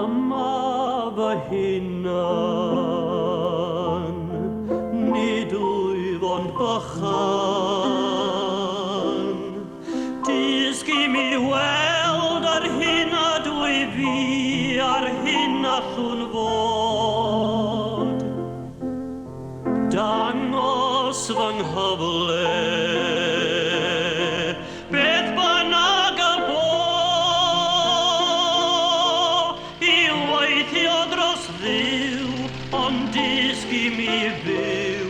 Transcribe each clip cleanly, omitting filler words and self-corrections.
yma fy hunan, nid wyf ond bychan. Dysg i mi weld yr hyn ydw i fi a'r hyn allwn fod. Dangos fy nghyfle, beth bynnag y bo, i weithio dros Dduw, ond dysg i mi fyw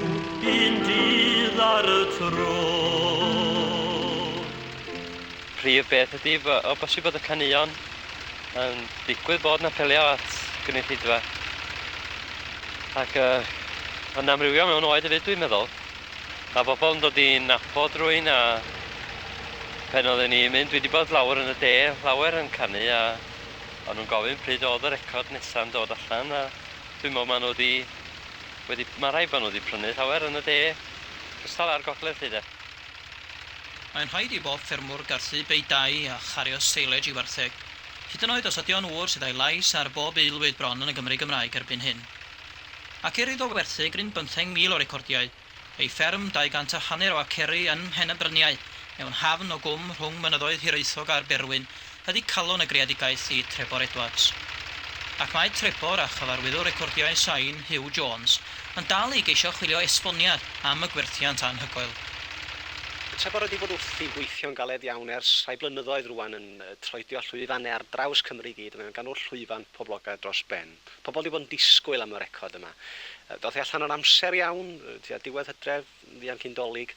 un dydd ar y tro. Prif beth ydy o bosib bod y caneuon yn digwydd bod yn apelio at gynulleidfa. Ac yy yn amrywio mewn oed hefyd dwi'n meddwl. Ma' bobl yn dod i nabod rywun a pen oedden ni'n mynd, dwi 'di bod lawr yn y de lawer yn canu a o'n nhw'n gofyn pryd oedd y record nesa'n dod allan a dwi'n meddwl ma' nhw 'di wedi ma' rhaid bod nhw 'di prynu llawer yn y de cystal â'r gogledd 'lly de. Mae'n rhaid i bob ffermwr garthu beudai a chario seilej i wartheg, hyd yn oed os ydi o'n ŵr sydd â'i lais ar bob aelwyd bron yn y Gymru Gymraeg erbyn hyn. Ac er iddo werthu gryn bymtheng mil o recordiau, ei fferm 200 a hanner o aceri yn Mhen y Bryniau, mewn hafn o gwm rhwng mynyddoedd Hiraethog a'r Berwyn, ydi calon y greadigaeth i Trebor Edwards. Ac mae Trebor a chyfarwyddwr recordiau Sain, Huw Jones, yn dal i geisio chwilio esboniad am y gwerthiant anhygoel. Trebor wedi bod wrthi'n gweithio'n galed iawn ers rhai blynyddoedd rŵan yn troedio llwyfannau ar draws Cymru i gyd, mae o'n ganwr llwyfan poblogaidd dros ben. Pobl wedi bod yn disgwyl am y record yma. Ddoth hi allan yn amser iawn, tua diwedd Hydref, fuan cyn Dolig.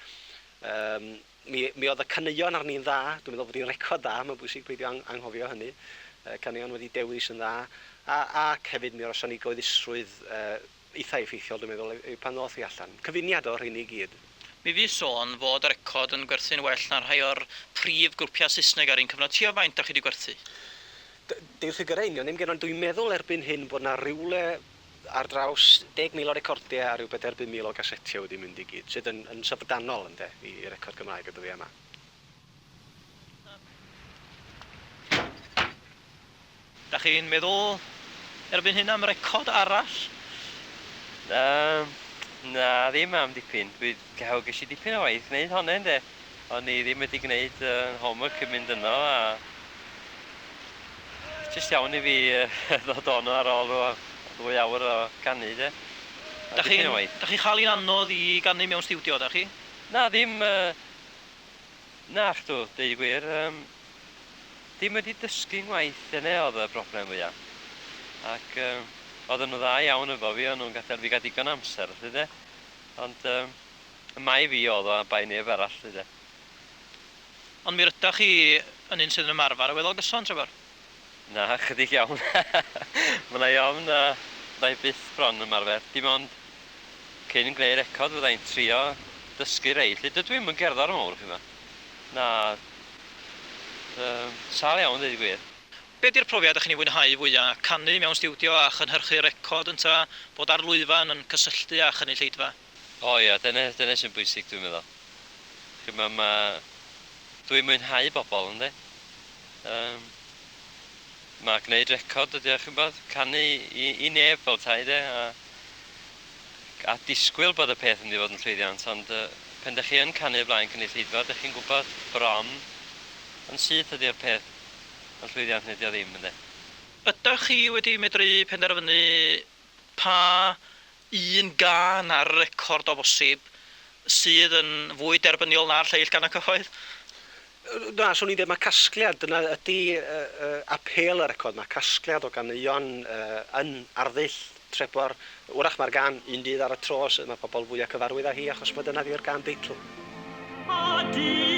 Yym, Mi, mi oedd y caneuon arni'n dda, dwi'n meddwl bod hi'n record dda, mae'n bwysig peidio ang- anghofio hynny. Y caneuon wedi dewis yn dda, a, ac hefyd mi roeson ni gyhoeddusrwydd yy eitha effeithiol dwi'n meddwl e- pan ddoth hi allan. Cyfuniad o'r rheiny i gyd. Mi fu sôn fod y record yn gwerthu'n well na rhai o'r prif grwpiau Saesneg ar un cyfnod. Tua faint dach chi 'di gwerthu? D- dyw'r ffigyrau union ddim gen ond dwi'n meddwl erbyn hyn bod 'na rywle ar draws 10,000 o recordiau a rhyw bedair, 5,000 o gasetiau wedi mynd i gyd, sydd yn yn syfrdanol ynde, i i record Gymraeg y dyddiau yma. Dach chi'n meddwl erbyn hyn am record arall? Yym, na, ddim am dipyn. Dwi, gael, ges i dipyn o waith gwneud honna ynde. O'n i ddim wedi gwneud yy homework cyn mynd yno a jyst iawn i fi ddod ono ar ôl rhyw ddwy awr o ganu de. A Dach chi'n dach chi'n chael hi'n anodd i ganu mewn stiwdio, dach chi? Na ddim yy nachdw, deud y gwir. Yym dim wedi dysgu ngwaith dyna oedd y broblem fwya. Ac yym oedden nhw'n dda iawn efo fi, o'n nhw'n gadael fi gael digon o amser felly de. Ond yym Y mai fi oedd o a bai neb arall 'lly de. Ond mi rydach chi yn un sydd yn ymarfer yn weddol gyson, Trefor? Na, chydig iawn. Ma' 'na i ofn na fydda i byth bron yn ymarfer. Dim ond cyn gwneud record fydda i'n trio dysgu rei 'lly. Dydw i'm yn gerddor mawr ch'mod. Na, yym, sâl iawn deud y gwir. Be 'di'r profiad dach chi'n ei fwynhau fwya', canu mewn stiwdio a chynhyrchu record ynta bod ar lwyfan yn cysylltu â chynulleidfa? O ia, dyna dyna sy'n bwysig dwi'n meddwl. Ch'mo' ma' dwi'n mwynhau bobl ynde? Yym ma' gneud record ydi o ch'mbod, canu i i neb fel 'tai de a a disgwyl bod y peth yn mynd i fod yn llwyddiant ond yy pen 'dach chi yn canu o flaen cynulleidfa 'dych chi'n gwbod bron yn syth ydi'r peth yn llwyddiant neu 'di o ddim ynde? Ydach chi wedi medru penderfynu pa un gân ar record o bosib sydd yn fwy derbyniol na'r lleill gan y cyhoedd? Na, swn i'n dweud mae casgliad, dyna ydy apêl y record, mae casgliad o ganeuon yn arddull Trebor. Wrach mae'r gân Un Dydd Ar y Tro sydd mae pobl fwya cyfarwydd â hi achos mae dyna 'di'r gân deitl. A dydd.